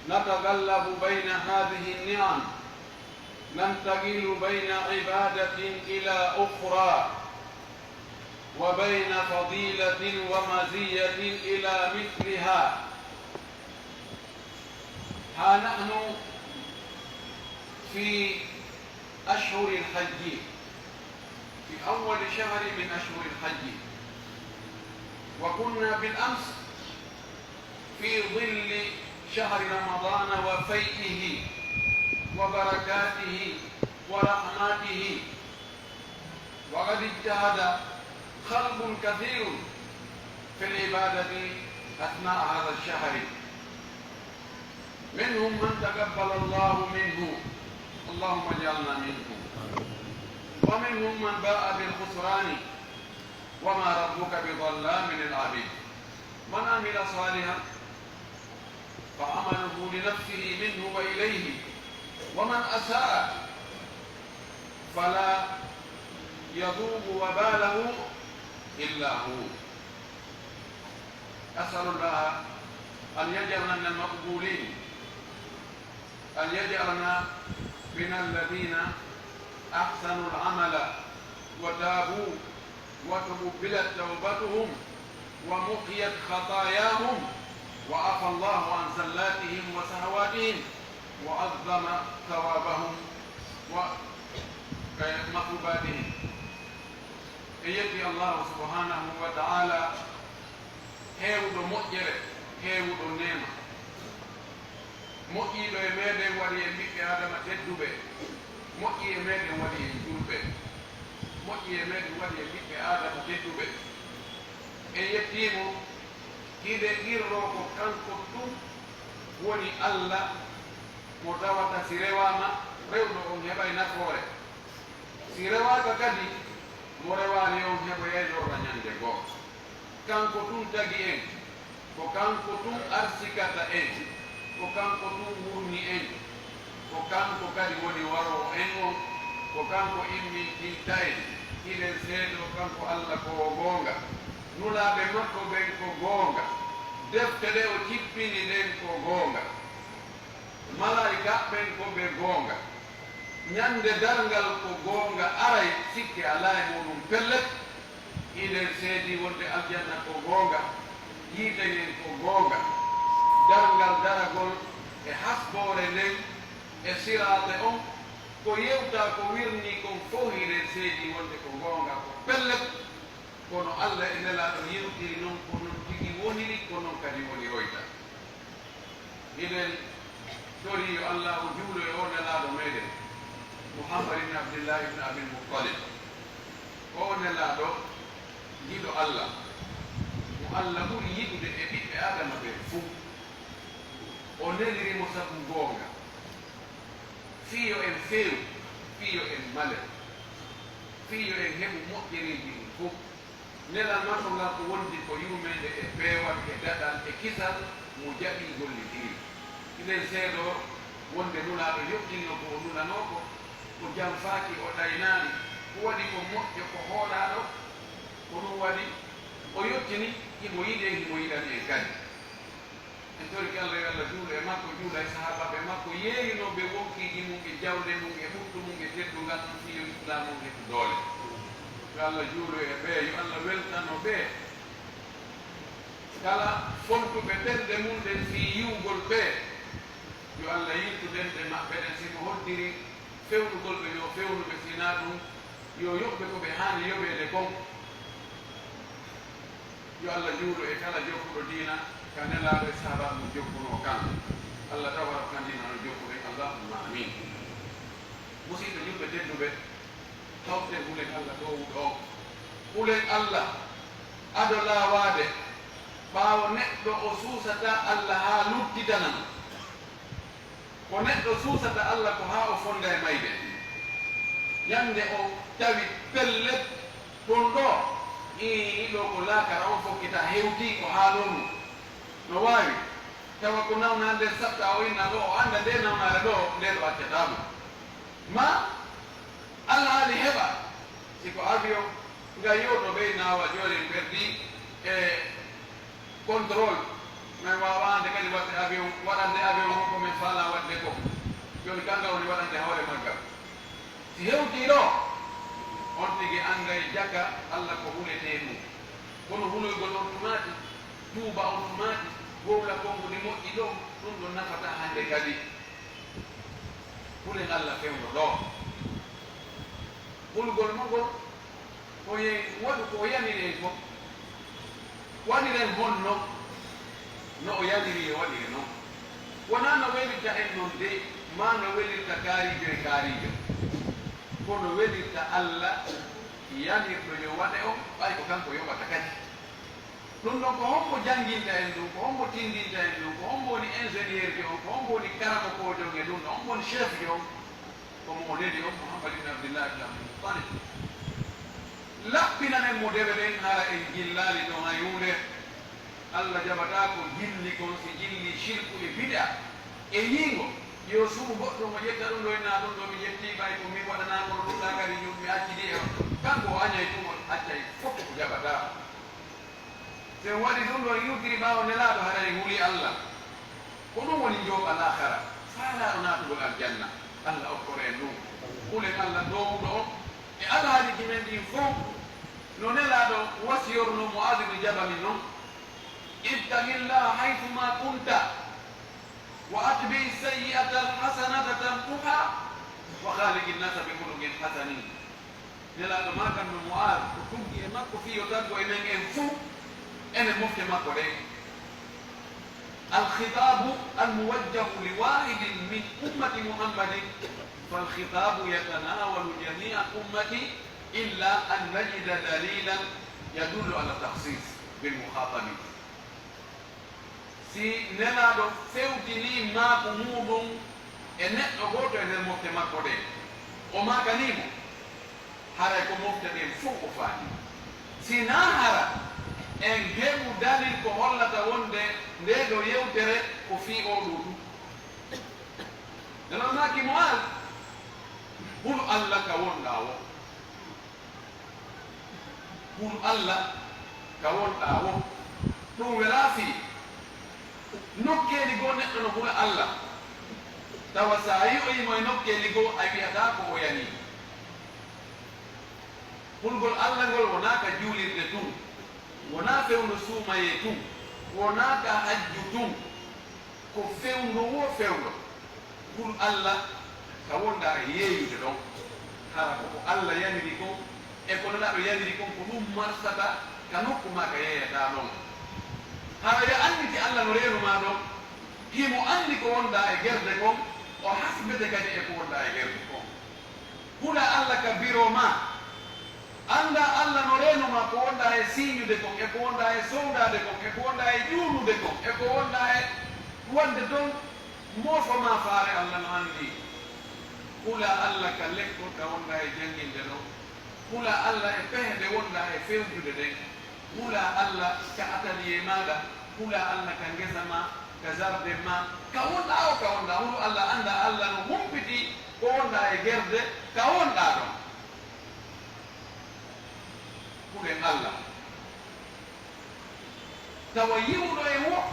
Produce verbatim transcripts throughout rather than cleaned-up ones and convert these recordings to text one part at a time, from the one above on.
نتقلب بين هذه النعم، ننتقل بين عبادة إلى أخرى، وبين فضيلة ومزية إلى مثلها. ها نحن في أشهر الحج، في أول شهر من أشهر الحج، وكنا بالأمس في ظل شهر رمضان وفيئه وبركاته ورحماته، وقد اجتهد خلق كثير في العبادة أثناء هذا الشهر، منهم من تقبل الله منه، اللهم اجعلنا منهم، ومنهم من باء بالخسران، وما ربك بظلام للعبيد، من عمل صالحا فعمله لنفسه منه وإليه، ومن أساء فلا يذوق وباله إلا هو. أسأل الله أن يجعلنا من المقبولين، أن يجعلنا من الذين أحسنوا العمل وتابوا وتقبلت توبتهم ومحيت خطاياهم وعفى الله عن زلاتهم وسهواتهم وعظم ثوابهم ومثوباتهم. En yetti Allahu subhanahu wa ta'ala, heewuɗo moƴƴere, heewuɗo neema. Moƴƴiiɗo e meeɗen, waɗi en ɓiɓɓe Aadama tedduɓe. Moƴƴi e meeɗen, waɗi en julɓe. Moƴƴi e meeɗen, waɗi en ɓiɓɓe Aadama tedduɓe. En yettii mo, hiɗen qirroo ko kanko tun woni Alla mo tawata si rewaama, rewɗo on heɓay nafoore. Si rewaaka kadi, mo rewaali on heɓoyay lorra ñande goo. Kanko tun tagi en, ko kanko tun arsikata en, ko kanko tun wurni en, ko kanko kadi woni waroowo en on, ko kanko immintinta en. Hiɗen seedoo kanko Alla ko o goonga, Nulaaɓe makko ɓen ko goonga, defte ɗe o jippini ɗen ko goonga, malaa'ika ɓen ko ɓe goonga, ñande darngal ko goonga aray, sikke alaa e muɗum pellet. Hiɗen seedii wonde aljanna ko goonga, yiite ngen ko goonga, darngal daragol e hasboore nden e siraaɗe on, ko yewtaa ko wirnii kon fow hiɗen seedii wonde ko goonga ko pellet. Kono Alla e Nelaaɗo yewtiri non, ko non tigi woniri, ko non kadi woniroyta. Hiɗen torii yo Allaahu juulo e oo Nelaaɗo meɗen, Muhammad ibn Abdillah ibn Abil Muttalib. Oo Nelaaɗo giɗo Alla, mo Alla ɓuri yiɗude e ɓiɓɓe Aadama ɓen fuu. O neliri mo sabu goonga, fii yo en feew, fii yo en male, fii yo en heɓu moƴƴereeji ɗin fuu. Nelal makko ngal ko wondi ko yurmeende e peewal e daɗal e kisal mo jaɓi gollitiri. Hiɗen seedoo wonde Nulaaɗo yoɓtinno ko o nulanoo ko, o janfaaki, o ɗaynaali, o waɗi ko moƴƴo, ko hoolaaɗo. Ko ɗum waɗi o yottini, himo yiɗi en, himo yiɗani en kadi. En torike Alla yo Alla juulu e makko, juula e sahaabaaɓe makko yeeyunooɓe wonkiiji mum e jawle mum e ɓuttu mum e teddungal mum fii yo Islaamu heɓu doole. Yo Alla juulu e ɓee, yo Alla weltano ɓee. Kala fontuɓe ɗemɗe mum ɗen fii yi'ugol ɓee, yo Alla yi'tu ɗemɗe maɓɓe ɗen, si ko hoddiri fewnugol ɓe, yo fewnu ɓe, si naa ɗum, yo yoɓ ɓe ko ɓe haani yoɓeede kon. Yo Alla juulu e kala jokkuɗo diina ka Nelaaɗo e sahaabaaɓe mum jokkunoo kan. Alla tawa rokkan diina no jokkuɗen. Allahumma amin. Musiɗɓe julɓe tedduɓe, tawten hulen Alla toowuɗo on. Hulen Alla ado laawaade, ɓaawo neɗɗo o suusataa Alla haa luttitana mo. Ko neɗɗo suusata Alla ko haa o fonda e mayde. Ñande o tawi pellet ɗum ɗoo, ii, ɗoo ko laakara, on fokkita hewtii ko haaloo mum. No waawi tawa ko nawnaande saɗɗa, o inna ɗoo, o annda nde nawnaare ɗoo, nde ɗo accataa mo. Ma alhaali heɓa, si ko avion, nga yewto ɓey naawa jooni en perdii e contrôle, min waawaande kadi waɗde avion, waɗande avion on ko ɗo, on tigi annday jaka Alla ko huletee ɗum. Kono huloygol on tumaati, tuuba on tumaati, wowla konguɗi moƴƴi ɗo, ɗum ɗon nafataa hannde kadi. Hulen Alla fewndo ɗo. Hulugol mo ngol, ko ye waɗu ko o yaniri en kon. Waɗiren honno no o yaniri yo waɗire non. Wonaa no welirta en non de, maa no welirta kaariijo e kaariijo. Ko no welirta Alla yanirɗo yo waɗe on, ɓay ko kanko yoɓata kadi. Ɗum ɗon, ko hombo jannginta en ɗum? Ko hombo tinndinta en ɗum? Ko hombo woni ingénieur jo on? Ko hombo woni karamokoojo on e ɗum ɗon? Hombo woni chef jo on? Ko mo o neli on, Muhammad ibn Abdillah ibn Abdul Muttalib. Laɓɓinanen mo dewe ɗen, hara en jillaali ɗon hay huunde. Alla jaɓataa ko jilli kon, si jilli sirku e bid'a e yiingo. Yo suumu goɗɗum o ƴetta ɗum ɗo, inna ɗum ɗo mi ƴetti, ɓay ko min waɗanaama on ɗum ɗa kadi, yum mi accidi e on. Kanko o añay ɗum, on accay fof ko jaɓataa. Si en waɗi ɗum ɗo, en iwtiri ɓaawo Nelaaɗo, haray en huli Alla. Ko ɗum woni njooɓa laakhara, faalaaɗo naatugol aljanna. Alla okkora en ɗum. Hulen Alla doowuɗo on e alhaaliiji men ɗin fow, no Nelaaɗo wasiyornoo Mu'aaz ibn Jabal non: "Ibtaghi Llaaha haythu ma kunta, wa atbi'i sayyi'ata al-hasanata tamhuha, wa khaaliqi nnaasa bi khuluqin hasan." Nelaaɗo maakanno Mu'aaz, ko tuggi e makko fii yo taggo e men en fow, enen mofte makko ɗen. Al-khitaabu al-muwajjahu li waahidin min ummati Muhammadin, fal-khitaabu yatanaawalu jamii'a ummati, illa an najida daliilan yadullu ala takhsiis bil mukhaatabi. Si Nelaaɗo fewtinii maaku muuɗum e neɗɗo gooto e nder mofte makko ɗen, o maakanii mo, haray ko mofte ɗen fow o faandii. Si naa hara en heɓu dalil ko hollata wonde ndee ɗoo yewtere ko fii oo ɗoo tun. Nelaaɗo maaki Mu'aaz, hulu Alla ka wonɗaa woo. Hulu Alla ka wonɗaa woo. Ɗum welaa fii nokkeeli goo neɗɗo no hula Alla, tawa si a yi'oyii mo e nokkeeli goo, a wi'ataa ko o yanii. Hulgol Alla ngol wonaa ka juulirde tun, wonaa fewndo suumayee tun, wonaa ka hajju tun. Ko fewndo woo fewndo, hulu Alla ka wonɗaa e yeeyude ɗon. Hara ko ko Alla yamiri kon e ko Nelaaɗo yamiri kon, ko ɗum marsata ka nokku maa ka yeeyataa ɗon. Hara yo annditi Alla no reenu maa ɗon, himo anndi ko wonɗaa e gerde kon, o hasbete kadi e ko wonɗaa e gerde kon. Hula Alla ka biro maa. Annda Alla no reenu maa ko wonɗaa e siiñude kon, e ko wonɗaa e sowndaade kon, e ko wonɗaa e ƴuunude kon, e ko wonɗaa e waɗde ton, moofo maa faale Alla no anndi. Hula Alla ka lekkol ka wonɗaa e jannginde ɗon. Hula Alla e pehe ɗe wonɗaa e fewjude ɗen. Hula Alla ka atelier maaɗa, hula Alla ka ngesa maa, ka jardin maa, ka wonɗaa o, ka wonɗaa. Hulu Alla, annda Alla no humpiti ko wonɗaa e gerde ka wonɗaa ɗon. Hulen Alla. Tawa yi'uɗo en woo,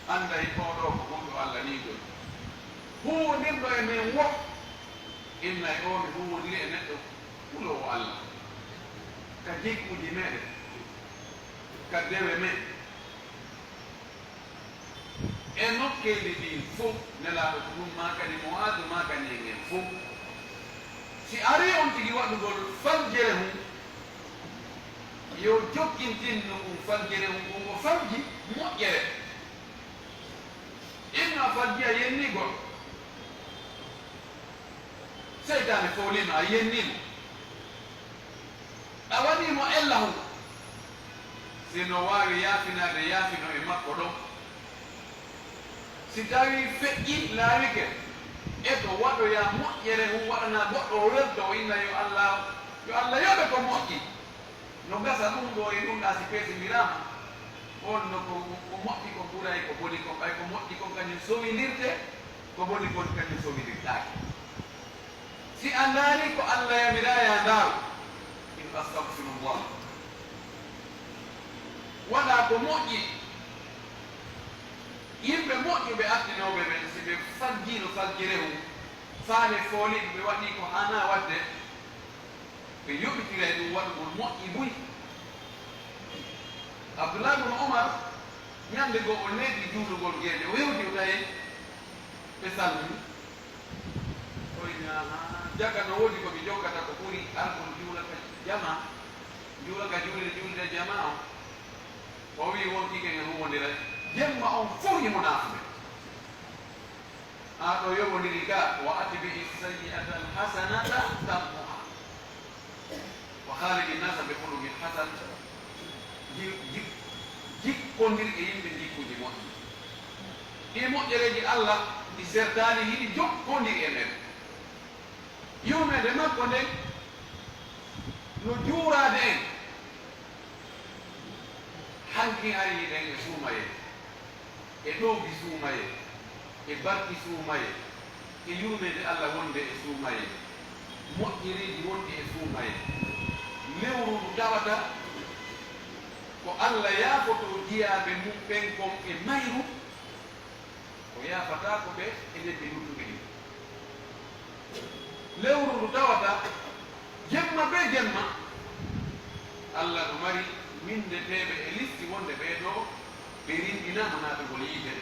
annday oo ɗoo ko hulɗo Alla nii ɗon. Huuwondirɗo e men woo, innay oo mi huuwondiri e neɗɗo huloowo Alla. Ka jikkuuji meɗen, ka dewe men, e nokkeeli ɗin fow, Nelaaɗo ko ɗum maakani, Mu'aazu maakani en en fow. Si arii on tigi waɗugol faljere hun, yo jokkintin no ɗum faljere hun, ko ngo falji moƴƴere. Inna falji a yennii goɗɗo. Seytaane foolii ma, a yennii mo. A waɗii mo ella hun. Si no waawi yaafinaade, yaafino e makko ɗon. Si tawii feƴƴi laawike, e to waɗoyaa moƴƴere hun waɗana goɗɗo o welto, o inna yo Alla, yo Alla yoɓe ko moƴƴi. No gasa ɗum ɗoo e ɗum ɗaa si peesindiraama, on no ko, ko moƴƴi kon ɓuray ko boni kon, ɓay ko moƴƴi kon kañum sowindirte, ko boni kon kañum sowindirtaake. Si a ndaarii ko Alla yamiraa yaa ndaaru, in astagfirullah. Waɗaa ko moƴƴi. Yimɓe moƴƴuɓe artinooɓe ɓen, si ɓe faggiino faggirehun, faale fooliiɓe ɓe waɗii ko haanaa waɗde, Ɓe yoɓitiray ɗum waɗugol moƴƴi buy. Abdullahi bun Umar, ñande goo o neeɓi juulugol geeƴe, o hewti o tawi ɓe salmini. O wi'i, "Ahaa, jaka no woodi ko mi jokkata ko ɓuri argol juula ka jama, juula ka juulirde, juulirde jama o." O wi'i, "Wonkii ke en huuwondiray." Jemma on fow himo naafude. Haa ɗo yoɓondiri ka, "Wa atbi'i sayyi'ata al-hasanata tamhuha." "Wa khaliki nnasa bi khuluqin hasan." Ji-, ji-, jikkondir e yimɓe jikkuuji moƴƴi. Ɗii moƴƴereeji Allah ɗi sertaali hiɗi jokkondiri e men. Yurmeende makko nden no juuraade en. Hanki hari hiɗen e suumayee, e ɗowdi suumayee, e barki suumayee, e yurmeende Allah wonde e suumayee, moƴƴereeji wonɗi e suumayee. Lewru ndu tawata ko Allah yaafotoo jiyaaɓe mum ɓen kon e mayru, o yaafataako ɓe e lebbi luttuɗi ɗin. Lewru ndu tawata jemma bee jemma, Allah no mari winndeteeɓe e listi wonde ɓee ɗoo ɓe rinɗinaama naatugol yiite.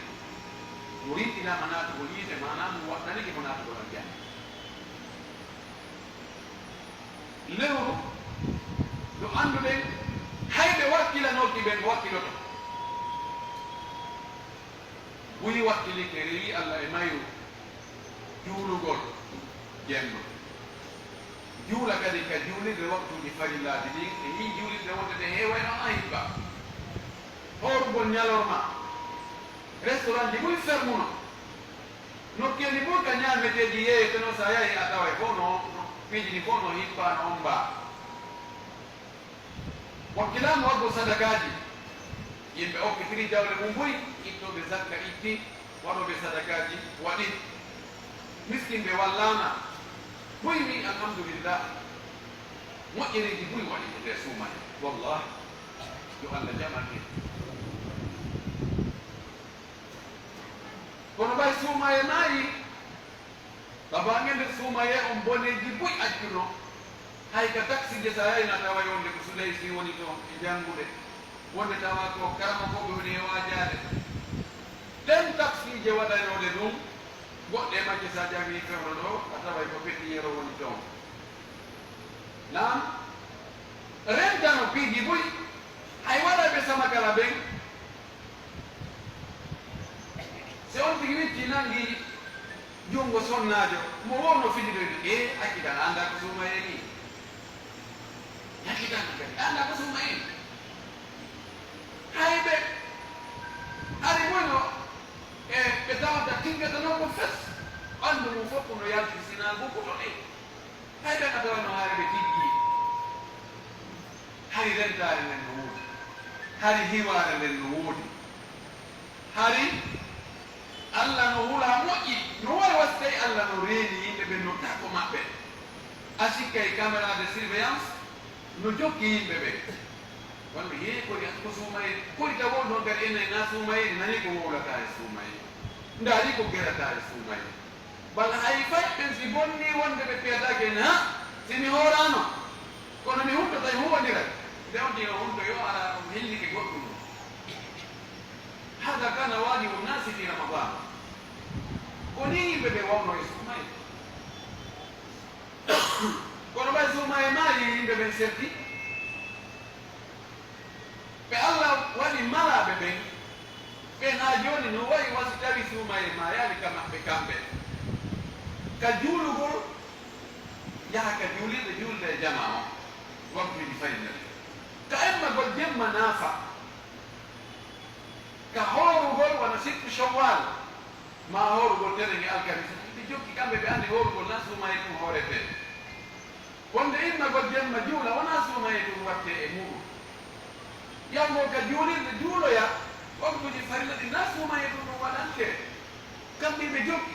Mo rinɗinaama naatugol yiite, maanaa mo waɗɗanike mo naatugol aljanna. Lewru ndu annduɗen hay ɓe wakkilanooki ɓen ko wakkiloto. Buy wakkilike rewi Allah e mayru, juulugol jemma. Juula kadi ka juulirde waktuuji farillaaji ɗin, e hii juulirde wonde ɗe heewayno maa hibba. Hoorugol ñalorma, restaurantji buy fermuno. Nokkeeli buy ka ñaameteeji yeeyeteno, si a yahi a taway fow no, no piiji ɗin fow no hippa, no ommbaa. Wakkilaama waɗugol sadakaaji. Yimɓe okkitiri jawle mum buy, ittooɓe zakka itti, waɗooɓe sadakaaji waɗi. Miskinɓe wallaama. Buy wi'i, "Alhamdulillah." Moƴƴereeji buy waɗi e nder suumayee. Wallahi, yo Allah jaɓan en. Kono ɓay suumayee maayi, ka baŋŋe nder suumayee on boneeji buy accuno. Hay ka taksiije, si a yahi a taway wonde ko Suleysi woni toon e janngude, wonde tawa ko karamokooɓe woni e waajaade. Ɗen taksiije waɗanooɗe ɗum, goɗɗe e majje, si a ƴami fewndo ɗoo, a taway ko Petit Yero woni toon. Naam, rentano piiji buy, hay waɗayɓe samakala ɓen. Si on tigi witti, nanngi junngo sonnaajo, mo wowno fijidoyde, e accitan, a anndaa ko suumayee nii. Accitan kadi, a anndaa ko suumayee nii. Hay ɓe ari moyno e ɓe tawata tinngata noon ko fes, ɓanndu mum fof ko no yalti sinaa gopputo ɗe. Hay ɓen a taway no hari ɓe tiggi. Hari rentaare nden no woodi. Hari hiwaare nden no woodi. Hari Allah no hula moƴƴi. No wayi wasi tawi Allah no reeni yimɓe ɓen, no tako maɓɓe. A sikkay caméra de surveillance no jokki yimɓe ɓen. Wonɓe hee kori ko suumayee, kori taw won ɗon kadi enen na suumayee, nani ko wowlata e suumayee. Ndaari ko gerata e suumayee. Bal hay fay ɓen si bonnii wonde ɓe piyataake en, ha, si mi hooraano, kono mi huntotay huwondiray. Nde on tigi o hunto yo ara, on hillike goɗɗum. Hada kana wajibu nasi fi Ramadan. Ko ni yimɓe ɓe wawno e suumayee. Kono ɓay suumayee maayi, yimɓe ɓen serti. Ɓe Allah waɗi malaaɓe ɓen, ɓen haa jooni no wayi wasi tawi suumayee maayaali ka maɓɓe kamɓe. Ka juulugol, yaha ka juulirde, juulde e jamaa on, waktuuji farilla ɗin. Ka emmagol jemma naafa, ka hoorugol wano sittu Shawwal, maa hoorugol teneŋe alkamisa, ɓe jokki kamɓe, ɓe anndi hoorugol na suumayee tun hooretee. Wonde immagol jemma juula, wonaa suumayee tun wattee e muuɗum. Yahugol ka juulirde juuloya, waktuuji farilla ɗin, na suumayee tun ɗum waɗantee. Kamɓe ɓe jokki,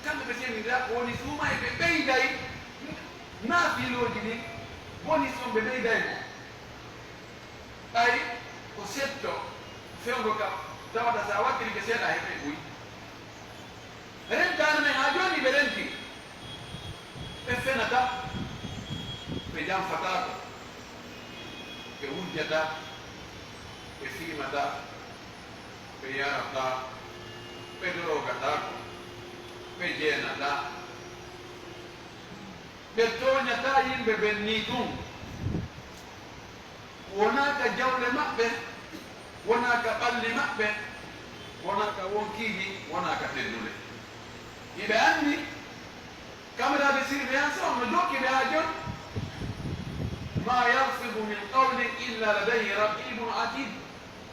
kamɓe ɓe senndiraa, ko woni suumayee ɓe ɓeyday naafilooji ɗin, bonus on ɓe ɓeyday mo. Ɓay ko setto fewndo ka tawata, si a wakkilike seeɗa, a heɓay buy. Rentaano men haa jooni ɓe renti. Ɓe fenata, ɓe janfa ɓe fiimataa, ɓe yarataa, ɓe dorogataako, ɓe jeenataa. Ɓe tooñataa yimɓe ɓen nii tun. Wonaa ka jawle maɓɓe, wonaa ka ɓalli maɓɓe, wonaa ka wonkiiji, wonaa ka teddude. Hiɓe anndi, caméra de surveillance on no jokki ɓe haa jooni. Ma yalfidu min qawlin illa ladayhi raqibun atid.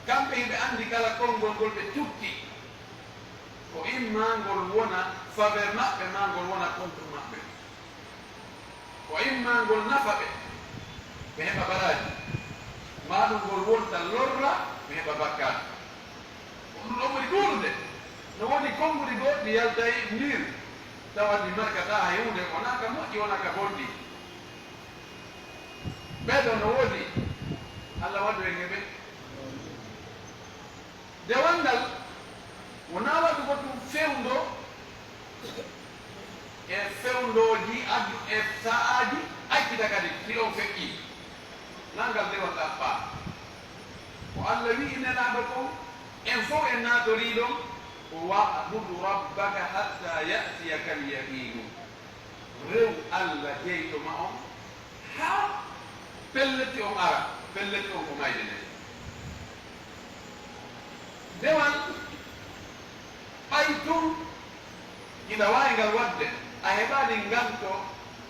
Kamɓe hiɓe anndi kala konngol ngol ɓe tutti. Ko imma ngol wona faveur maɓɓe, maa ngol wona contre maɓɓe. Ko imma ngol nafa ɓe, ɓe heɓa baraaji, maa ɗum ngol wonta lorra, ɓe heɓa bakkaatu. Ko ɗum ɗon ɓuri ɗuuɗude. No woodi konnguɗi goɗɗi yaltay ndiir, tawa ɗi markataa hay huunde, wonaa ka moƴƴi, wonaa ka bonɗi. Ɓee ɗoo no woodi, Alla waɗu en e ɓe. Dewal ngal wonaa waɗugo ɗum fewndo e fewndooji addu e sa'aaji accita kadi si on feƴƴii. Naa ngal dewal ɗaɓɓaa. Ko Alla wi'i Nelaaɗo kon, en fow en naatorii ɗon, ko wa'budu rabbaka hatta ya'tiyakal yaqiinu. Rew Alla jeyɗo ma on haa pelleti on ara, pelleti on ko mayde nden. Dewal ɓay tun ina waawi ngal waɗde, a heɓaani nganto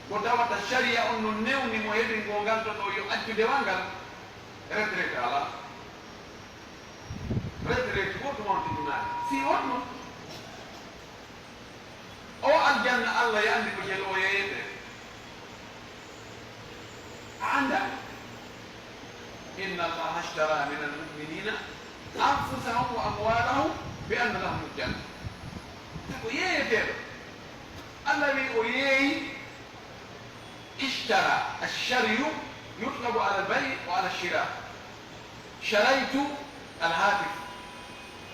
ko tawata sariya on no newni mo heɓi ngo nganto ɗo yo accu dewal ngal, retraite alaa. Retraite ko ɗum on tigi maaki. Si honno? O aljanna Alla e anndi ko jelu o yeeyete. A annda? Inna Allaha ashtara min almu'minina anfusahum wa amwalahum bi anna lahumul janna. Ko yeeyeteeɗo. Alla wi o yeeyi. Ishtara, ashariyu yutlabu ala albayi wa ala shira. Sharaytu alhatif,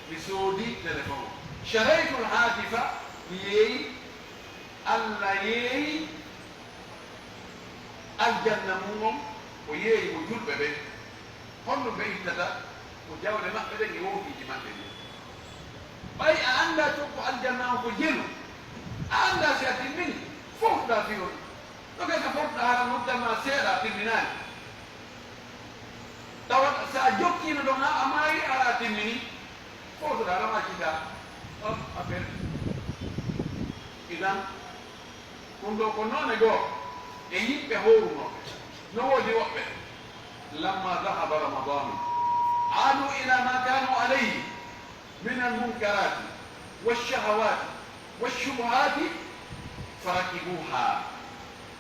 mi soodi téléphone. Sharaytu alhatifa, mi yeeyi. Alla yeeyi aljanna mum on, o yeeyi mo julɓe ɓen. Honno ɓe ittata? Ko jawle maɓɓe ɗen e wonkiiji maɓɓe ɗin. Ɓay a anndaa coggu aljanna on ko jelu, a anndaa si a timmini, fowtuɗaa fii on. No gasa fowtuɗaa hara noddan ma seeɗa a timminaali. Tawa si a jokkiino ɗon haa a maayi hara a timmini, fowtuɗaa ɗon accitaa. On a perdi. Idan, ɗum ɗoo ko noone goo e yimɓe hoorunooɓe. No woodi woɓɓe, lamma dahaba ramadanu, aadu ila ma kanu alayhi min almunkarati walshahawati walshubuhati, farakibuha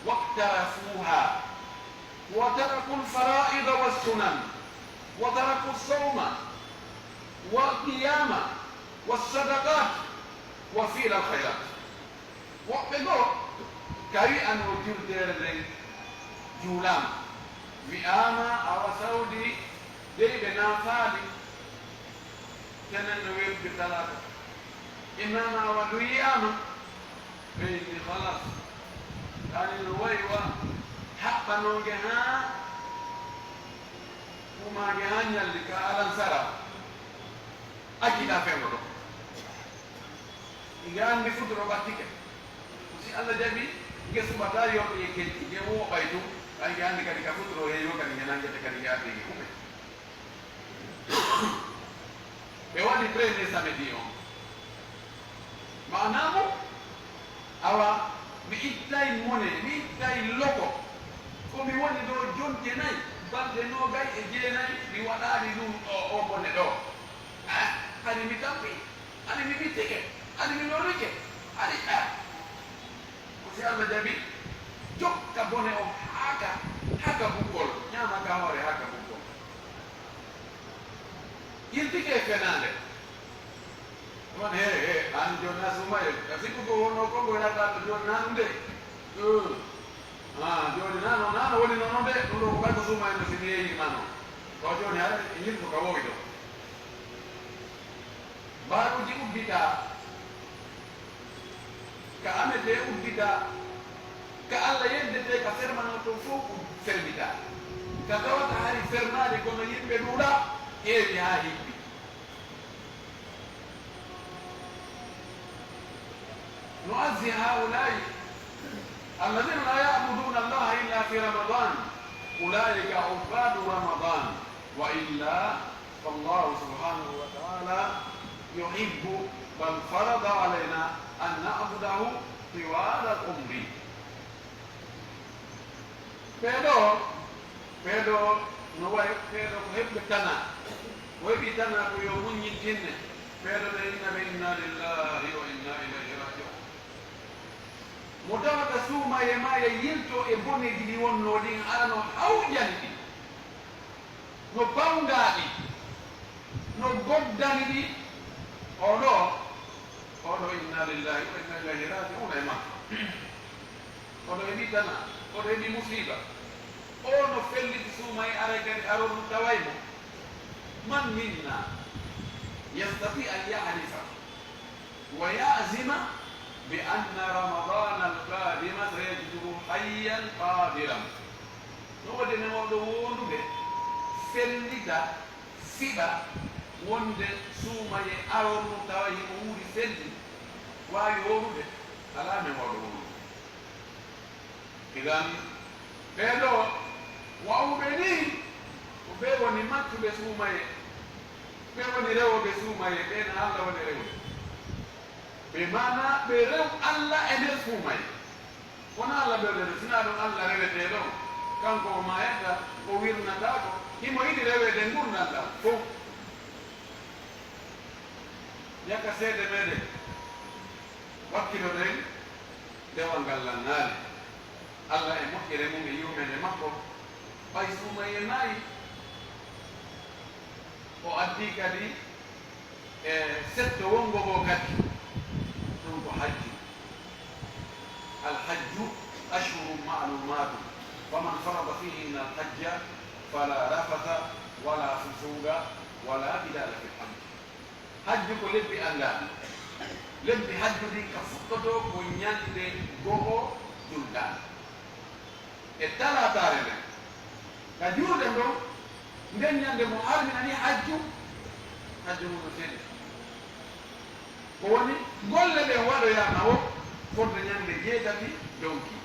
waktarafuha, wa taraku alfaraida wassunan, wa taraku alsawma walqiyama walsadaqat wa fila alkhairat. Woɓɓe goo, ka wi'anoo juldeere nden juulaama, wi'aama awa sawdi dey ɓe naafaali, tenen no weldi talaata. Imaama awa ndu yi'aama, ɓe inni halas, kaani no wayi wa haɓɓanoonge haa, umaange haa ñalli ka alansara. Accita fewndo ɗo. Nge anndi futuro ɓattike. Ko si Alla jaɓi, nge suɓataa yonɓe e keƴƴi, nge woɓay tun, ɓay nge anndi kadi ka futuro heewi o kadi nge nanngete kadi nge arde nge hume. Ɓe waɗi premier samedi on. Maanaa mo, awa, mi ittay mone, mi ittay loko. Ko mi woni ɗo jonte nay, balɗe noogay e jeenay, mi waɗaali ɗum ɗo, o bone ɗo. Ah, hari mi tampi, hari mi ɓittike, hari mi lorrike, hari, ah. Ko si Alla jaɓi, jokka bone o haa ka, haa ka bukkol, ñaama ka hoore haa ka bukkol. Yiltike e fenaande. Ɗum he, he, aan jooni a suumaye. Ka sikku ko wonno ko ngo yarata to jooni naan de. Hmm. Ah, jooni nano, nano woni nono de. Ɗum ɗo ko ɓay ko suumaye no si mi yeeyi nano. Ko jooni hara e yimɓe ka wowi ɗo. Mbaaruuji udditaa. Ka ametee udditaa. Ka Alla yeddetee ka fermanoo ton fow ud-, fermitaa. Ka tawata hari fernaade kono yimɓe ɗuuɗa, heewi haa hippi. نعزي هؤلاء الذين لا يعبدون الله إلا في رمضان، أولئك عباد رمضان، وإلا فالله سبحانه وتعالى يحب، بل فرض علينا أن نعبده طوال العمر. Ɓee ɗoo, ɓee ɗoo no wayi, ɓee ɗoo ko heɓɓe tanaa. Ko heɓi tanaa ko yo muññintinne. Ɓee ɗoo ɓe inna ɓe inna lillahi wa inna ilayhi raji'un. Mo tawata suumaye ma e yilto e boneeji ɗi wonnoo ɗin, aɗa no hawjani ɗi, no pawndaa ɗi, no goddani ɗi. Oo ɗoo, oo ɗoo, inna lillahi wa inna ilayhi raji'un e makko. Kono heɓi tanaa, kono heɓi musiiba. O no felliti suumaye, aray kadi arordu taway mo. من منا يستطيع أن يحلف ويعزم بأن رمضان القادم سيجده حيا قادرا؟ No woodi e men wawɗo wowlude, fellita, fiɓa wonde suumaye arordu tawa himo wuuri felli, waawi wowlude? Alaa men wawɗo wowlude. Idan, ɓee ɗoo wa'uɓe nii, ko ɓee woni maccuɓe suumaye, ɓee woni rewooɓe suumaye, ɓee na Alla woni rewde. Ɓe maanaa ɓe rew Alla e nder suumaye. Wonaa Alla ɓe rewde, sinaa ɗum Alla reweteeɗo, kanko o maayata, o wirnataako, himo yiɗi reweede ngurndan ɗan fow. Yaka seede meɗen, wakkiloɗen dewal ngal lannaali. Alla e moƴƴere mum e yurmeende makko, ɓay suumaye maayi, o addi kadi e setto wonngo goo kadi, ɗum ko hajju. الحج أشهر معلومات فمن فرض فيهن الحج فلا رفث ولا فسوق ولا جدال في الحج. Hajju ko lebbi anndaa. Lebbi hajju ɗin ka fuɗɗotoo ko ñannde go'o Julnaaɓe. E talaataare nden, ka juulɗen ɗon, nden ñannde mo harminani hajju, hajju mum no selli. Ko woni, golle ɗen waɗoyaama o fodde ñannde jeetati donki.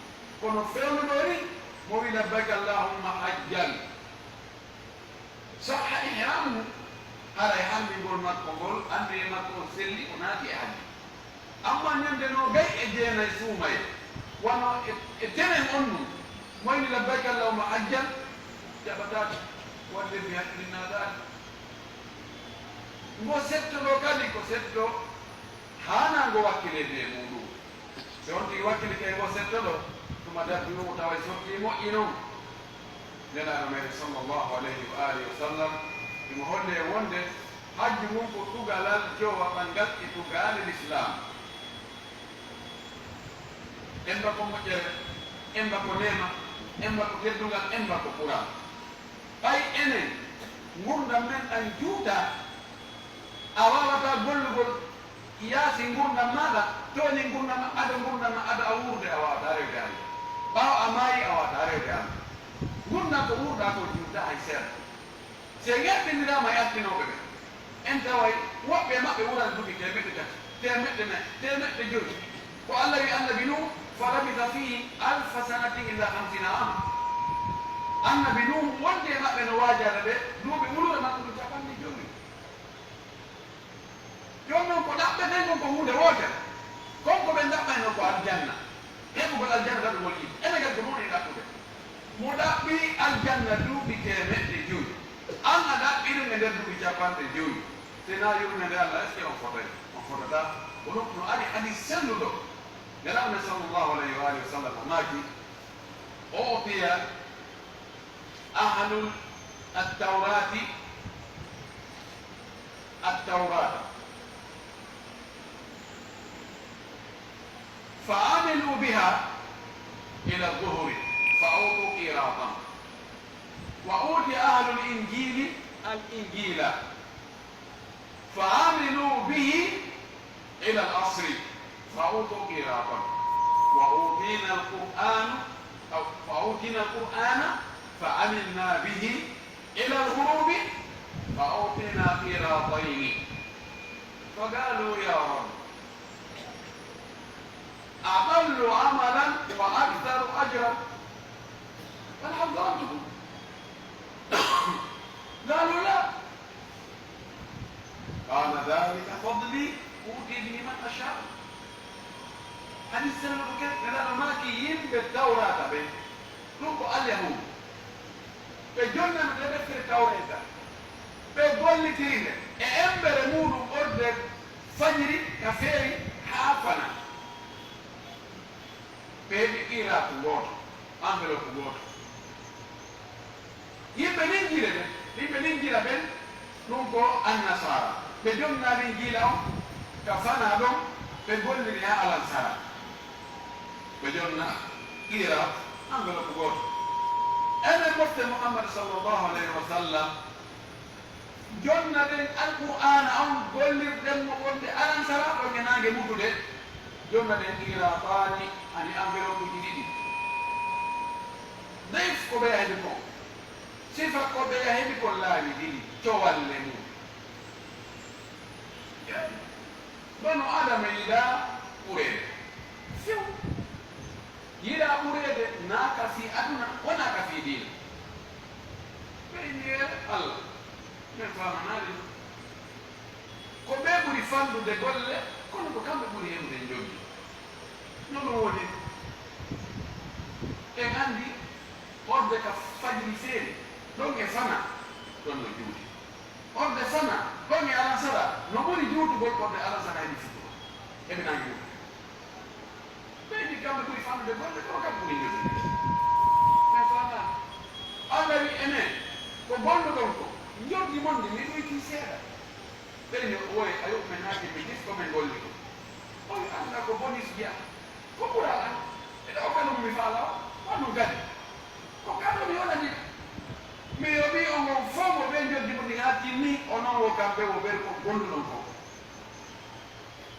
Kono fewndo ɗoo ni, mo wi: "Labbayka Allahumma hajjan." Sahha ihramuhu, haray harmingol makko ngol, anniye makko on selli, o naati e hajju. Amma ñande noogay e jeenay suumaye, wano e, e tenen on nun, mo inni: "Labbayka Allahumma hajjan", jaɓataake, wadde mi hakkilinaɗaade. Ngo setto ɗo kadi ko setto haanaa ngo wakkileede e muuɗum. Si on tigi wakkilike e ngo setto ɗo, tuma darti ɗum o tawa e sottii moƴƴi non. Nelaaɗo meɗen sallallahu alayhi wa alihi wa sallam, himo holli en wonde hajju ngun ko tugalal jowaɓangal e tugaale Lislaam. Emba ko moƴƴere, emba ko neema, emba ko teddungal, emba ko ɓural. Ɓay enen, ngurndan men ɗan juutaa, a waawataa gollugol yaasi ngurndan maaɗa, tooñi ngurndan ma, ado ngurndan ma, ado a wuurde, a waawataa rewde Alla. Ɓaawo a maayi, a waawataa rewde Alla. Ngurndan ko wuurɗaa kon juutaa hay seeɗa. Si en eɓɓindiraama e artinooɓe ɓen, en taway woɓɓe e maɓɓe wuuran duuɓi teemeɗɗe tati, teemeɗɗe nayi, teemeɗɗe jowi. Ko Alla wi Annabi Nuuhu: "Falabitha fihim alfa sanatin illa khamsina aama." Annabi Nuuhu wondi e maɓɓe no waajaade ɓe duuɓi wuluure makko ɗum capanɗe jowi. Jooni non ko ɗaɓɓeten kon ko huunde wootere. Kon ko ɓe ɗaɓɓayno ko aljanna. Heɓugol aljanna ɗaɗugol yiite. Enen kadi ko ɗum woni ɗaɓɓude. Mo ɗaɓɓi aljanna duuɓi teemeɗɗe jowi. An a ɗaɓɓi ɗum e nder duuɓi capanɗe jowi. Sinaa yurmeende Alla, est-ce que on fotay? On fotataa. Ko ɗum no ari hadis selluɗo. Nelaaɗo men sallallahu alayhi wa alihi wa sallam o maaki, o opiya أهل التوراة التوراة فعملوا بها إلى الظهر فأعطوا قيراطا، وأوتي أهل الإنجيل الإنجيل فعملوا به إلى العصر فأعطوا قيراطا، وأوتينا القرآن، أو فأوتينا القرآن فعملنا به إلى الغروب فأعطينا قيراطين. فقالوا: يا رب، أقل عملا وأكثر أجرا، بل هل ظلمتكم؟ قالوا: لا. قال: ذلك فضلي أؤتي به من أشاء. Hadis selluɗo ken, Nelaaɗo maaki yimɓe Tawraata ɓen, ɗum ko Alyahuudu. Ɓe jonnano nde deftere Tawreeta, ɓe gollitiri nde e emmbere muuɗum ɓorde fajiri ka feeri haa fana. Ɓe heɓi qiiraatu gooto, enveloppe gooto. Yimɓe Linjiila ɓen, yimɓe Linjiila ɓen, ɗum ko Annasaara. Ɓe jonna Linjiila on ka fana ɗon, ɓe golliri haa Alansaara. Ɓe jonna qiiraatu, enveloppe gooto. Enen mofte Muhammad sallallahu alayhi wa sallam, jonna ɗen Alqur'aana on, gollirɗen mo wonde Alansaara ɗon e naange mutude, jonna ɗen qiiraataani, ani enveloppe ji ɗiɗi. Dayf ko ɓeya heɓi kon, sifa ko ɓeya heɓi kon laawi ɗiɗi, cowalle mum. Banu Aadama yiɗaa ɓureede. Few. Yiɗaa ɓureede, naa ka fii aduna, wonaa ka fii diina. Ɓe inni, ee Allah, men faamanaali ɗum. Ko ɓe ɓuri fanɗude golle, kono ko kamɓe ɓuri heɓude njoɓdi. No ɗum woni? En anndi, ɓorde ka fajiri feere, ɗon e fana, ɗon no juuti. Ɓorde fana, ɗon e alasara, no ɓuri juutugol ɓorde alasara heɓi futuro. Heɓi naange muɗum. Ɓeydi kamɓe ɓuri fanɗude golle, kono kamɓe ɓuri njoɓdi. Men faamaali. Allah wi enen, ko golluɗon ko, njoɓdi mon ndi, mi ɗoytii seeɗa. Ɓe yo, woy, a yoɓ men hakke mi gis ko men golli ko. O wi Allah ko bonis jeya. Ko ɓural an. Ɓe ɗo kanum mi faala o, wonum kadi. Ko kado mi wonani ɓe. Mi yoɓi on on fof mo ɓe njoɓdi mo ndi haa timmi, onon wo kamɓe wo ɓen ko golluɗon ko.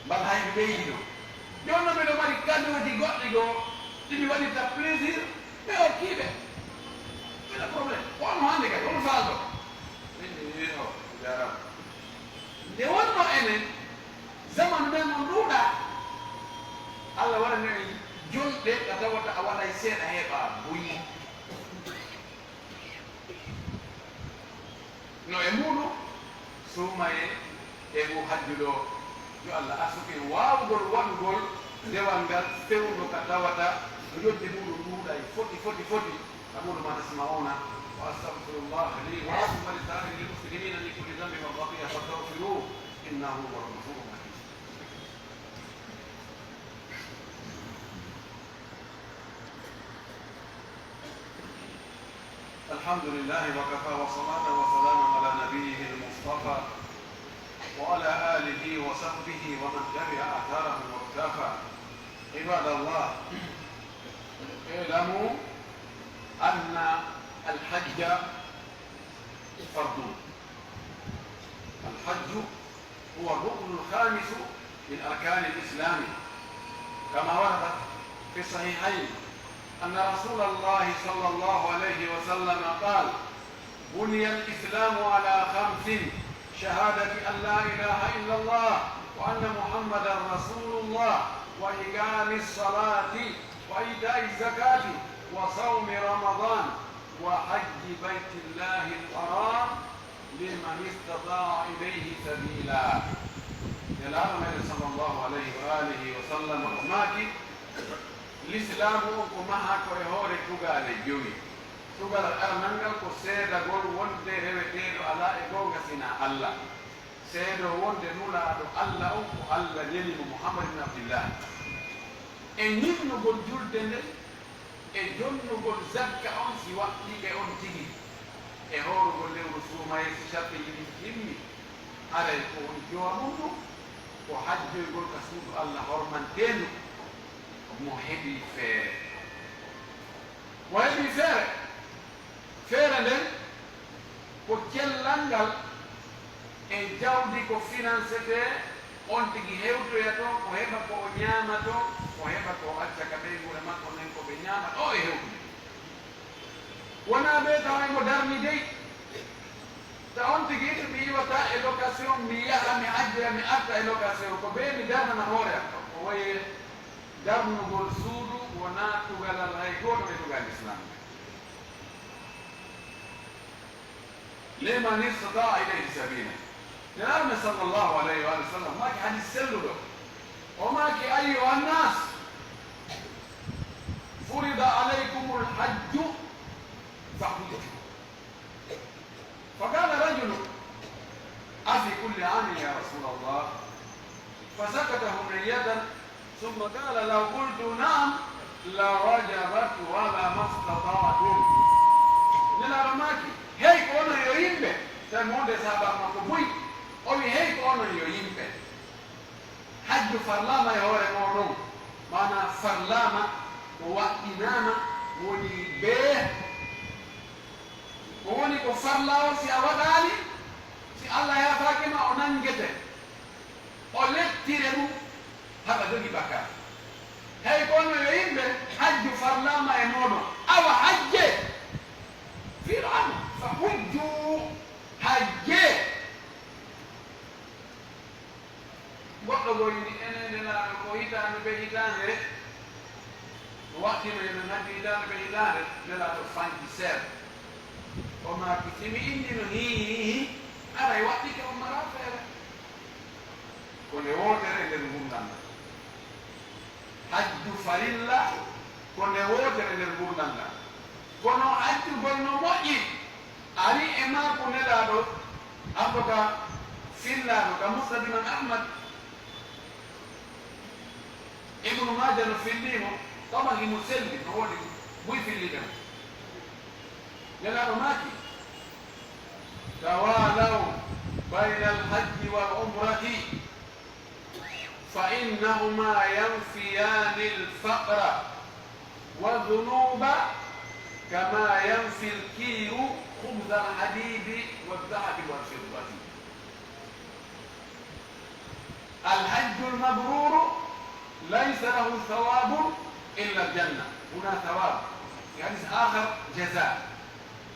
Mbal hay mi ɓeydi ɗo. Jooni noon miɗo mari kadooji goɗɗi goo, ɗi mi waɗirta plaisir, mi hokkii ɓe. Wala problème. Ko on hannde kadi, on faalɗo. Min mi wiino, jaaraama. Nde wonnoo enen, zamanu men on ɗuuɗaa. Allah waɗani en jonɗe ɗe tawata a waɗay seeɗa heɓaa buy. No e muuɗum, suumayee e ngu hajju ɗoo, yo Allah arsuku en waawugol waɗugol dewal ngal fewndo ka tawata ko njoɓdi muuɗum ɗuuɗay foti, foti, foti. أقول ما تسمعون وأستغفر الله لي ولكم ولسائر المسلمين من كل ذنب وخطيئة فاستغفروه إنه هو الغفور الرحيم. الحمد لله وكفى وصلاة وسلام على نبيه المصطفى وعلى آله وصحبه ومن تبع آثارهم واقتفى. عباد الله، اعلموا أن الحج فرض. الحج هو الركن الخامس من أركان الإسلام، كما ورد في الصحيحين أن رسول الله صلى الله عليه وسلم قال: بني الإسلام على خمس، شهادة أن لا إله إلا الله وأن محمدا رسول الله وإقام الصلاة وإيتاء الزكاة وصوم رمضان وحج بيت الله الحرام لمن استطاع إليه سبيلا. Nelaaɗo meɗen sallallahu alayhi wa alihi wa sallam o maaki, Lislaamu on ko mahaa ko e hoore tugaale jowi. Tugalal aranal ngal ko seedagol wonde reweteeɗo alaa e goonga sinaa Allah. Seedoo wonde Nulaaɗo Allah on ko Allah neli mo, Muhammad ibn Abdillah. E ñinnugol julde nden, e jonnugol zakka on si waɗɗiike on tigi, e hoorugol lewru suumayee si sarɗiiji ɗin timmi, haray ko woni jowa mum ɗum, ko hajjoygol ka suudu Allah hormanteendu mo heɓii feere. Mo heɓii feere, feere nden ko cellal ngal e jawdi ko finansetee, on tigi hewtoya toon, o heɓa ko o ñaama toon, o heɓa ko o acca ka ɓeynguure makko nden ko ɓe ñaama ɗo e hewtude. Wonaa ɓe tawa emo darni dey. Ta on tigi to mi iwata e location, mi yaha, mi hajjoya, mi arta e location. Ko ɓe mi darnana hoore am. O waye darnugol suudu wonaa tugalal hay gooto e tugal Islam. Liman istata'a ilayhi sabila. Nelaaɗo men sallallahu alayhi wa sallam maaki hadis selluɗo. O maaki, "Ayyuha nnas, furida alaykumul hajju fahujju." فقال رجل: أفي كل عام يا رسول الله؟ فسكت هنية، ثم قال: لو قلت نعم لوجبت ولما استطعتم. Nelaaɗo maaki, hey ko onon yo yimɓe, tawi mo wonde sahaaba makko buy, o wi, hey ko onon yo yimɓe, hajju farlaama e hoore mooɗon, maanaa farlaama, o waɗɗinaama, woni bee Ko woni ko farlaa on, si a waɗaali, si Allah yaafaaki ma, o nanngete, o lettire ɗum, haɗa jogii bakkaat. Hey, kono yo yimɓe, hajju farlaama e mooɗon. Awa hajje! Fiiɗo Allah, fa hujju, hajje! Goɗɗo goo wi'i, enen Nelaaɗo, ko hitaande be hitaande, o waɗɗino, eɗen hajji hitaande be hitaande, Nelaaɗo fanci seeɗa. O maaki, si mi inndiino hii, hii, hii, aray waɗɗike on maraa feere. Ko nde wootere nder ngurndan. Hajju farilla ko nde wootere nder ngurndan ndan. Kono hajjugol no moƴƴi, ari e maaku Nelaaɗo, en tout cas, fillaaɗo ka Musnad Imam Ahmad, Ibnu Maaja no fillii mo, tawa himo selli, no woodi buy filliiɓe mo. Nelaaɗo maaki, tawaalaw baynal hajji wal umrati, فإنهما ينفيان الفقر والذنوب كما ينفي الكير خبز الحديد والذهب والفضة. الحج المبرور ليس له ثواب إلا الجنة. هنا ثواب، في حديث آخر جزاء،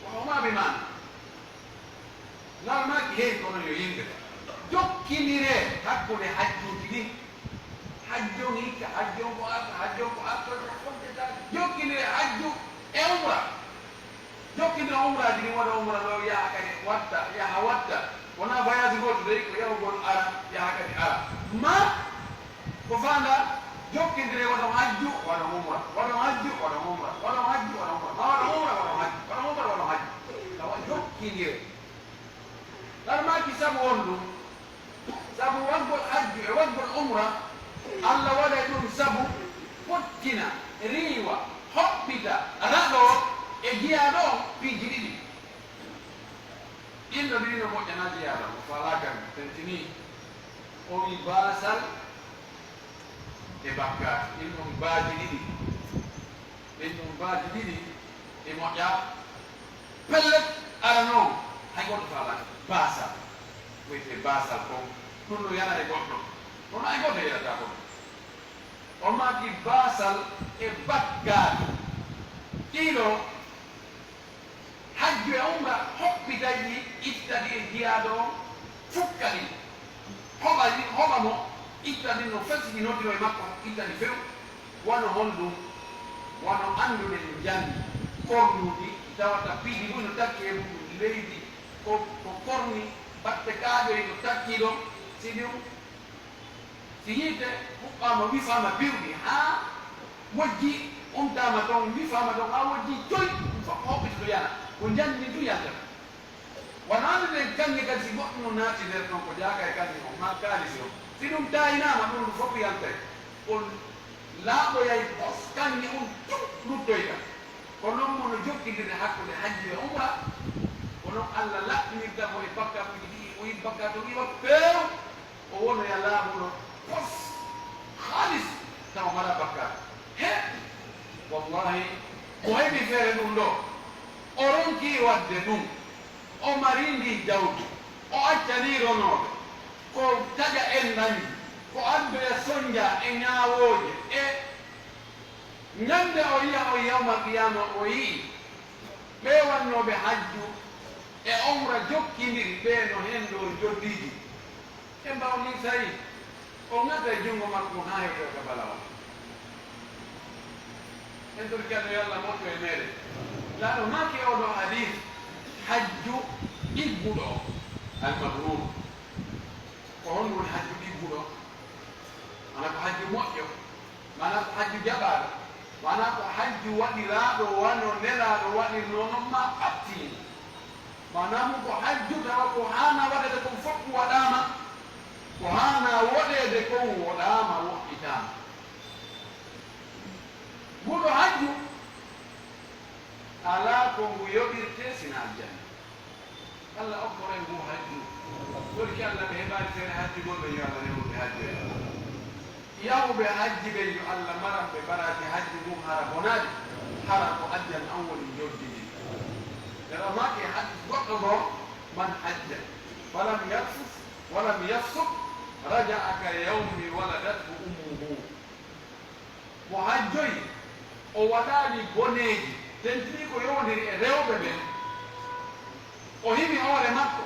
وهما بمعنى. Nelaaɗo maaki, hey, kono yo yimɓe, jokkindiree hakkunde hajjuuji ɗin. Hajjon hikka, hajjon ko arta, hajjon ko arta, ko fontetaake. Jokkindiree hajju e umra. Jokkindire umraaji ɗin, waɗa umra ɗo, yaha kadi watta, yaha watta. Wonaa voyage gooto dey, ko yahugol ara, yaha kadi ara. Ma Ko faandaa, jokkindire, waɗon hajju, waɗon umra, waɗon hajju, waɗon umra, waɗon hajju, waɗon umra, ma waɗon umra, waɗon hajju, waɗon umra, waɗon hajju. Tawa jokkindire. Ngal maaki sabu won ɗum, sabu waɗgol hajju e waɗgol umra, Allah waɗay ɗum sabu fottina, riiwa, hoɓɓita, raɗoo e jiyaaɗo on piiji ɗiɗi. Inno ɗiɗi no moƴƴanaa jiyaaɗo, o faalaaka, mi tentinii. O wi baasal e bakkaatu. Ɗin ɗon baaji ɗiɗi. Ɗin ɗon baaji ɗiɗi ɗi moƴƴaa. Pellet, arano, hay gooto faalaaka. Baasal. Wiyetee baasal kon. Ɗum no yana e goɗɗo. Kono hay gooto yelata kon. O maaki baasal e bakkaatu. Ɗiɗo, Hajju e umra hoɓɓitay ɗi, itta ɗi e jiyaaɗo on, fukka ɗi, hoɓa ɗi, hoɓa mo, itta ɗi no fesi ɗi noddiro e makko, itta ɗi few. Wano honɗum? Wano annduɗen njandi kornuuji, tawata piiji buy no takki e muɗum, leydi ko, ko korni, batte kaaƴoy no takki ɗon, si ɗum Si yiite huɓɓaama, wifaama piiwɗi haa wojji, umtaama ton, wifaama ton haa wojji coy, ɗum fof ko hoɓɓita to yana, ko njandi tun yaltata. Wano annduɗen kaŋŋe kadi, si goɗɗum no naati nder ton, ko jaaka e kaŋŋe on, maa kaalisi on, si ɗum taayinaama, ɗum ɗum fof yaltay, on laaɓoyay pos kaŋŋe on tun ruttoyta. Ko non mo no jokkindiri hakkunde hajju e umra, ko non Alla laɓɓinirta mo e bakkatuuji ɗiɗi, o yiɗi bakkatu iwa peew. O wonoya laaɓuɗo pos, haalis, tawa mala bakkaat. He, wallahi, mo heɓi feere ɗum ɗo, o ronkii waɗde ɗum, o marii ndii jawdi, o accanii ronooɓe, ko taƴa en dañi, ko addoya sonnja e ñaawooje, e ñande o yiya on yawmal qiyaama, o yi'i Ɓee wannooɓe hajju e omra jokkindiri ɓee no heen ɗoo njoddiiji. En mbaawnii tawi o ŋata e junngo makko ngun haa hewtoya ka balawal. En torike Alla yo Alla moƴƴo e meeɗen. Laaɗo maaki e oo ɗoo hadiis, hajju ɗigguɗo, al-mabruur. Ko honɗum woni hajju ɗigguɗo? Maanaa ko hajju moƴƴo, maanaa ko hajju jaɓaaɗo, maanaa ko hajju waɗiraaɗo wano Nelaaɗo waɗirnoo non maa ɓattiino. Maanaa mum ko hajju tawa ko haanaa waɗeede kon fof waɗaama, ko haanaa woɗeede kon woɗaama, woɗɗitaama. Nguɗo hajju alaa ko ngu yoɓirtee sinaa aljanna. Alla okkor en ngu hajju. Torike Alla ɓe heɓaali feere hajjugol ɓen yo Alla rewru ɓe hajju en. Yahuɓe hajji ɓen yo Alla maran ɓe baraaji hajju ngun hara bonaali, hara ko aljanna on woni njoddi ndin. Nde ɗo maaki e hadiis goɗɗo goo, man hajja falam yarfus walam yafsuq raja'a ka yawmi waladathu ummuhu. Mo hajjoyi, o waɗaali boneeji, tentinii ko yowondiri e rewɓe ɓen, o hiwi hoore makko,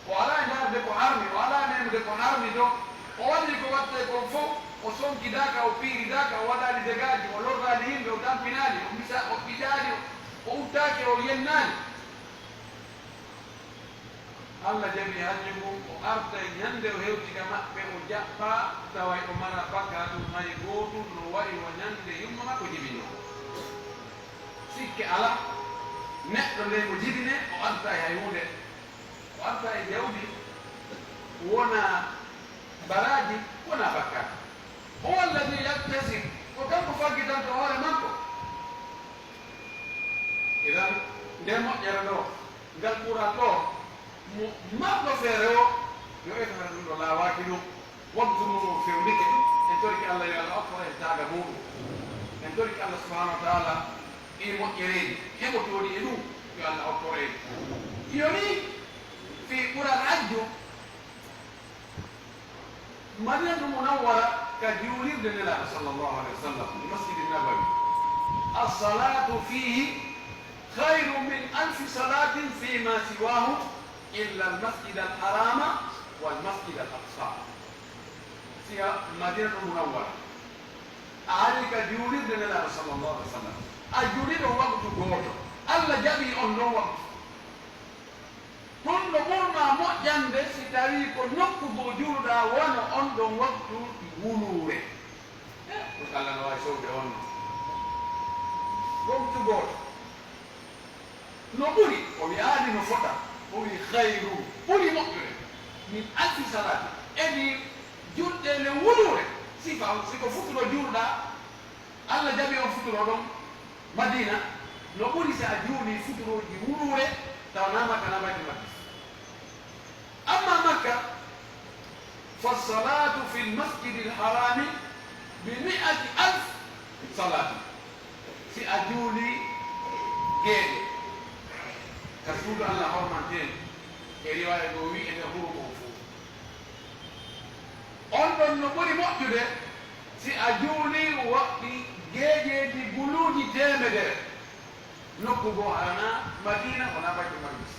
o alaa e ndaarde ko harmi, o alaa e memde ko harmi ɗon, o waɗii ko waɗtee kon fow, o sonkidaaka, o piiridaaka, o waɗaali degaaji, o lorraali yimɓe, o tampinaali, o misa-, o ɓijaali, o uttaaki, o yennaali. Alla jaɓi hajju ngun, o artay ñande o hewti ka maɓɓe, o jaɓɓaa, taway o maraa bakkaatu hay gootun no wa'i wa ñande yumma makko jibinoo. Sikke alaa, neɗɗo nde mo jibinee, o artay hay huunde. O artay e jawdi, wonaa baraaji, wonaa bakkaatu. Huwa alladhi yaktasib, ko kanko faggitanto hoore makko. Idan, nde moƴƴere ɗoo, ngal ɓural ɗoo, mo marɗo feere o, yo eto hara ɗum ɗo laawaaki ɗum, waktu mum o fewndike, en torike Alla yo Alla okko en taaga muuɗum. En torike Alla subhanahu wa taala ɗi moƴƴereeji heɓotooɗi e ɗum, yo Alla okko en. Yoni fii ɓural hajju, Madinatu Munawwara ka juulirde Nelaaɗo sallallahu alayhi wa sallam, Masjidi Nabawi. As-salatu fihi khayru min alfi salatin fi ma siwahu illa al-Masjid al-Harama wal Masjid al-Aqsa. Siya Madinatu Munawwara. A ari ka juulirde Nelaaɗo sallallahu alayhi wa sallam. A juuli ɗon waktu gooto. Alla jaɓi on ɗon waktu. Ɗum no ɓurnaa moƴƴande si tawii ko nokku goo juuluɗaa wano on ɗon waktu wuluure. Eh, ɗum Alla no waawi sowde on no. Waktu gooto. No ɓuri, o wi'aani no fota, o wi'i khayru, ɓuri moƴƴude, min alfi salati, edii julɗe le wuluure, sifa, si ko futuro juuluɗaa, Alla jaɓi on futuro ɗon Madina, no ɓuri si a juulii futurooji wuluure, tawa na Makka na Baytul Maqdis. Amma Makka, fa salatu fil masjidil harami bi mi'ati alf salati. Si a juulii geeƴe ka suudu Alla hormanteedu, e riwaaya goo wi'i e nder huru on fow. On ɗon no ɓuri moƴƴude si a juulii waɗɗi geeƴeeji guluuji teemedere. Nokku goo hara na Madiina, wonaa Baytul Maqdis.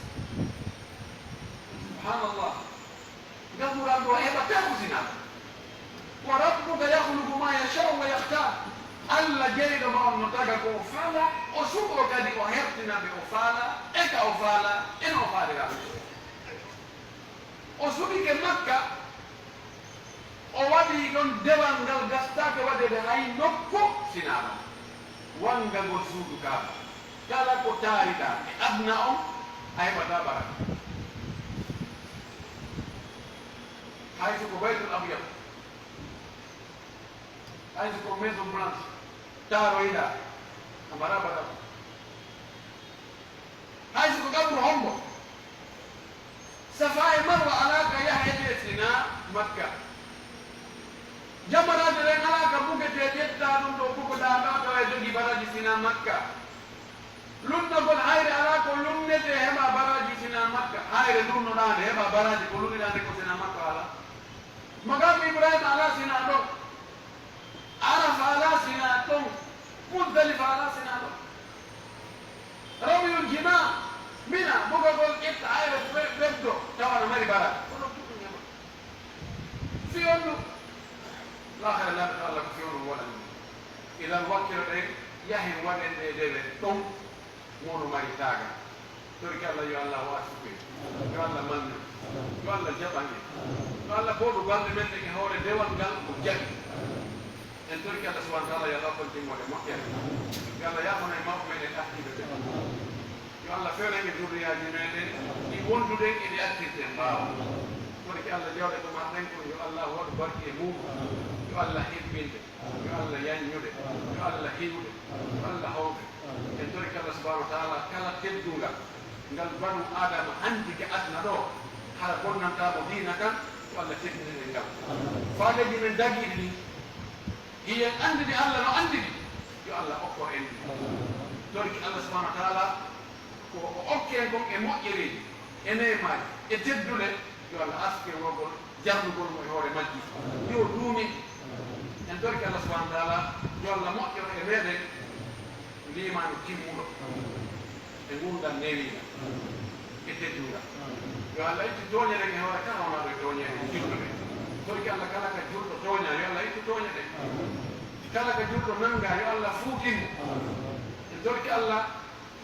Subhaanallah. Ngam ɓural ɗoo heɓataa ko sinaa. Wa rabbuka yakhluqu ma yasha'u wa yakhtar. Alla jeyɗo ma on no taga ko o faalaa, o suɓoo kadi o hertina ɓe o faalaa, e ka o faalaa, e no o faaliraa. O suɓike Makka, o waɗi ɗon dewal ngal gastaake waɗeede hay nokku sinaa ɗon. Wanngagol suudu Kaaba, kala ko taariɗaa e aduna on, a heɓataa baraka. Hay so ko Baytul Abyad, hay so ko Maison Blanche, taaroyɗaa, a maraa baraka. Hay so ko Qabru Hombo, Safa e Marwa alaa ka yahetee sinaa Makka. Jamaraaje ɗen alaa ka bugetee ƴettaa ɗum ɗo bugoɗaa ɗaa tawa e jogii baraaji sinaa Makka. Lunnagol hayre alaa ko lunnetee heɓaa baraaji sinaa Makka. Hayre lunnoɗaa nde heɓaa baraaji ko lunniɗaa nde ko sinaa Makka alaa. Maqaamu Ibrahima alaa sinaa ɗon. Arafa alaa sinaa ɗon. Muzdalifa alaa sinaa ɗon. Ramyul Jimal Laakhara naaɓe to Allah ko fewndo woɗani. Idan wakkilo ɗen yahen waɗen ɗe dewe ɗon mono mari taaga. Torki Allah yo Allah waasuɓe, yo Allah mallu, yo Allah jaɓan en, yo Allah booɗu balɗe men ɗen e hoore dewal ngal ko jaɓi. En torki Allah subhanahu wa taala yo Allah okkon timmode moƴƴere. Yo Allah yaafana e mawɓe men e artiiɓe ɓe. Yo Allah fewnan e durriyaaji meɗen ɗi wonduɗen e ɗi artirten ɓaawo. Kono ki Allah jawɗe ko marɗen kon, yo Allah waɗu barki e mum. Yo Allah hebbinde, yo Allah yaññude, yo Allah hiwde, yo Allah howde. En torki Allah subhanahu wa taala kala teddungal ngal banu Adama handi ka aduna ɗo, hara bonnantaamo diina kan, yo Allah teddinir en ngal. Faaleeji men dagiiɗi ɗin, hiyen anndini Allah no anndini, yo Allah okko en ɗi. Torki Allah subhanahu wa taala ko o okki en kon e moƴƴereeji, e neemaaji, e teddule, yo Allah arsuke wogol jarnugol mo e hoore majji. Yo duumi. En torki Allah subhanahu wa taala, yo Allah moƴƴo e meɗen liimaanu timmuɗo e ngurndan newiinga e teddunga. Yo Allah ittu tooñe ɗen e hoore kala wonaaɗo e tooñe e julɓe ɓe. Torki Allah kala ka julɗo tooña, yo Allah ittu tooñe ɗen. Kala ka julɗo nanga, yo Allah fuutin mo. En torki Allah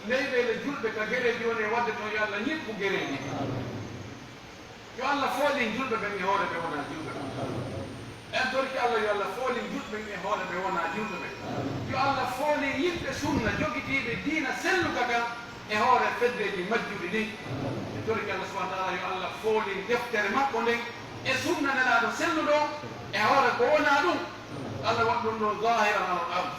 leyɗeele julɓe ka gereeji woni e waɗde toon, yo Allah ñippu gereeji. Yo Allah foolin julɓe ɓen e hoore ɓe wonaa julɓe ɓen. En torki Allah yo Allah foolin julɓe ɓen e hoore ɓe wonaa julɓe ɓen. Yo Allah foolin yimɓe sunna jogitiiɓe diina selluka kan e hoore feddeeji majjuɗi ɗin. En torki Allah subhanahu wa taala yo Allah foolin deftere makko nden e sunna Nelaaɗo selluɗo on e hoore ko wonaa ɗum. Allah waɗu ɗum ɗon zahiran alal ard.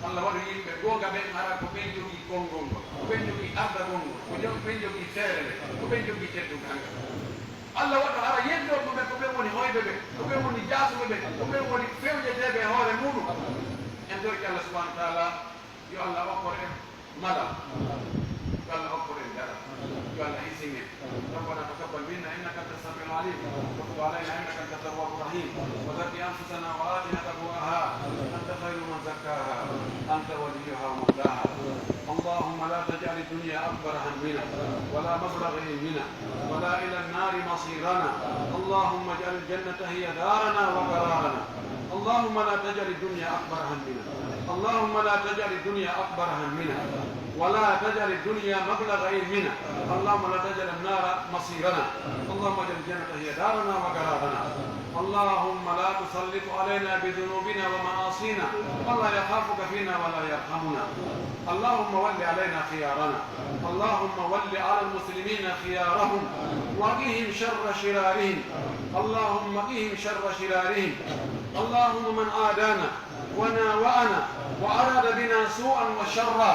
Allah waɗu yimɓe goonga ɓen hara ko ɓen jogii konngol ngol, ko ɓen jogii ardagol ngol, ko jo-, ɓen jogii feere nden, ko ɓen jogii teddungal ngal. Allah waɗu hara yeddooɓe ɓe ko ɓen woni hoyɓe ɓe, ko ɓen woni jaasuɓe ɓe, ko ɓen woni fewjeteeɓe e hoore muuɗum. En torki Allah subhanahu wa taala yo Allah okkor en malal. Yo Allah okkor en daral. Yo Allah hisin en. ربنا تقبل منا إنك أنت السميع العليم وتب علينا إنك أنت التواب الرحيم وزكي أنفسنا وآتها تقواها أنت خير من زكاها أنت وليها ومولاها. اللهم لا تجعل الدنيا أكبر همنا ولا مبلغ علمنا ولا إلى النار مصيرنا. اللهم اجعل الجنة هي دارنا وقرارنا. اللهم لا تجعل الدنيا أكبر همنا. اللهم لا تجعل الدنيا أكبر همنا. ولا تجعل الدنيا مبلغ علمنا. اللهم لا تجعل النار مصيرنا. اللهم اجعل الجنة هي دارنا وقرارنا. اللهم لا تسلط علينا بذنوبنا ومعاصينا من لا يخافك فينا ولا يرحمنا. اللهم ول علينا خيارنا. اللهم ول على المسلمين خيارهم وقهم شر شرارهم. اللهم قهم شر شرارهم. اللهم من عادانا وناوأنا وأراد بنا سوءا وشرا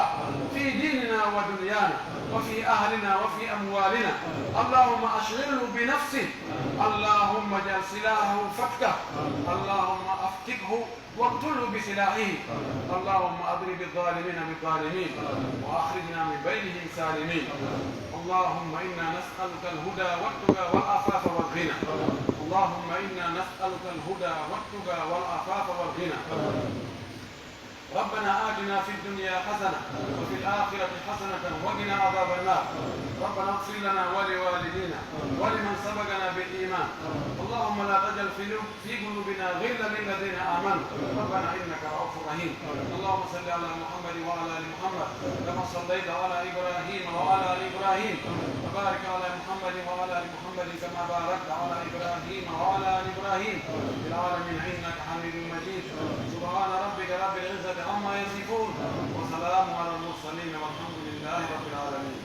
في ديننا ودنيانا وفي أهلنا وفي أموالنا، اللهم أشغله بنفسه، اللهم اجعل سلاحه فتكه، اللهم أفتكه واقتله بسلاحه. اللهم أضرب الظالمين بالظالمين وأخرجنا من بينهم سالمين. اللهم إنا نسألك الهدى والتقى والعفاف والغنى. اللهم إنا نسألك الهدى والتقى والعفاف والغنى. ربنا آتنا في الدنيا حسنة وفي الآخرة حسنة وقنا عذاب النار. ربنا اغفر لنا ولوالدينا ولمن سبقنا بالإيمان. اللهم لا تجعل في في قلوبنا غلا للذين آمنوا ربنا إنك رءوف رحيم. اللهم صل على محمد وعلى آل محمد كما صليت على إبراهيم وعلى آل إبراهيم، وبارك على محمد وعلى آل محمد كما باركت على إبراهيم وعلى آل إبراهيم في العالمين إنك حميد مجيد. سبحان ربك رب العزة عما يصفون وسلام على المرسلين والحمد لله رب العالمين.